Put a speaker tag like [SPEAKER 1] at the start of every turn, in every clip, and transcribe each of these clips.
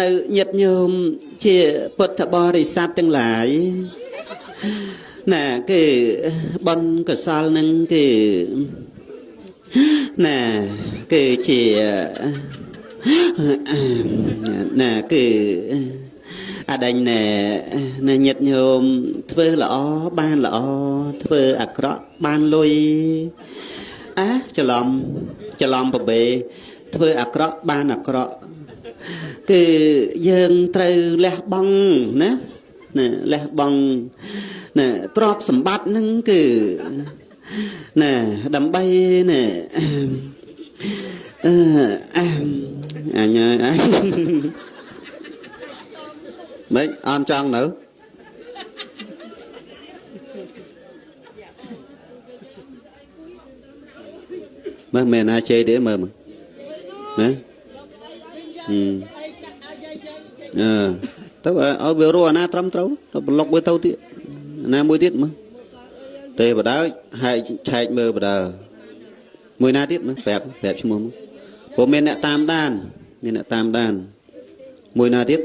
[SPEAKER 1] នៅញាតិញោមជាពុទ្ធបរិស័ទទាំងឡាយណាគឺបុណ្យកុសលនឹងគឺណាគឺជាណាគឺអដេញណែណាញាតិញោមធ្វើល្អបានល្អធ្វើអាក្រក់បានលុយអាច្រឡំច្រឡំប្របេធ្វើអាក្រក់បានអាក្រក់គឺយើងត្រូវលះបង់ណាណាលះបង់ណាទ្រព្យសម្បត្តិហ្នឹងគឺណាដើម្បីណាអឺអញអើយ
[SPEAKER 2] ម៉េចអនចង់នៅមើលមែនណាជេរទេមើលមើលណាហឹមអឺទៅឲ្យវារស់អាណាត្រឹមត្រូវទៅប្លុកវាទៅទៀតណាមួយទៀតមើលទេបដើហែកឆែកមើលបដើមួយណាទៀតមើលប្រាប់ប្រាប់ឈ្មោះមកព្រោះមានអ្នកតាមដានមានអ្នកតាមដានមួយណាទៀត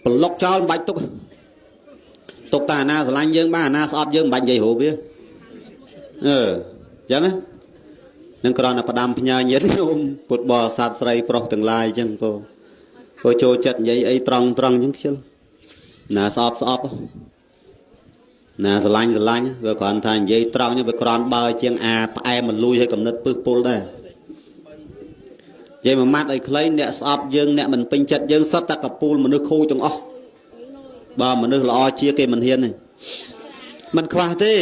[SPEAKER 2] ប្លុកចោលមិនបាច់ទុកទុកតាអាណាស្រឡាញ់យើងបានអាណាស្អប់យើងមិនបាច់និយាយរូបវាអឺអញ្ចឹងណានឹងគ្រាន់តែផ្ដាំផ្ញើញាតិញោមពុទ្ធបរិស័ទស្រីប្រុសទាំងឡាយអញ្ចឹងពក៏ចូលចិត្តនិយាយអីត្រង់ត្រង់អញ្ចឹងខ្ជិលណាស្អប់ស្អប់ណាស្រឡាញ់ស្រឡាញ់វាគ្រាន់ថានិយាយត្រង់វាគ្រាន់បើជាងអាផ្អែមមលួយឲ្យកំណត់ពឹសពុលដែរនិយាយមួយម៉ាត់ឲ្យខ្លីអ្នកស្អប់យើងអ្នកមិនពេញចិត្តយើងសុទ្ធតែកពូលមនុស្សខូចទាំងអស់បើមនុស្សល្អជាគេមិនហ៊ានទេមិនខ្វះទេ។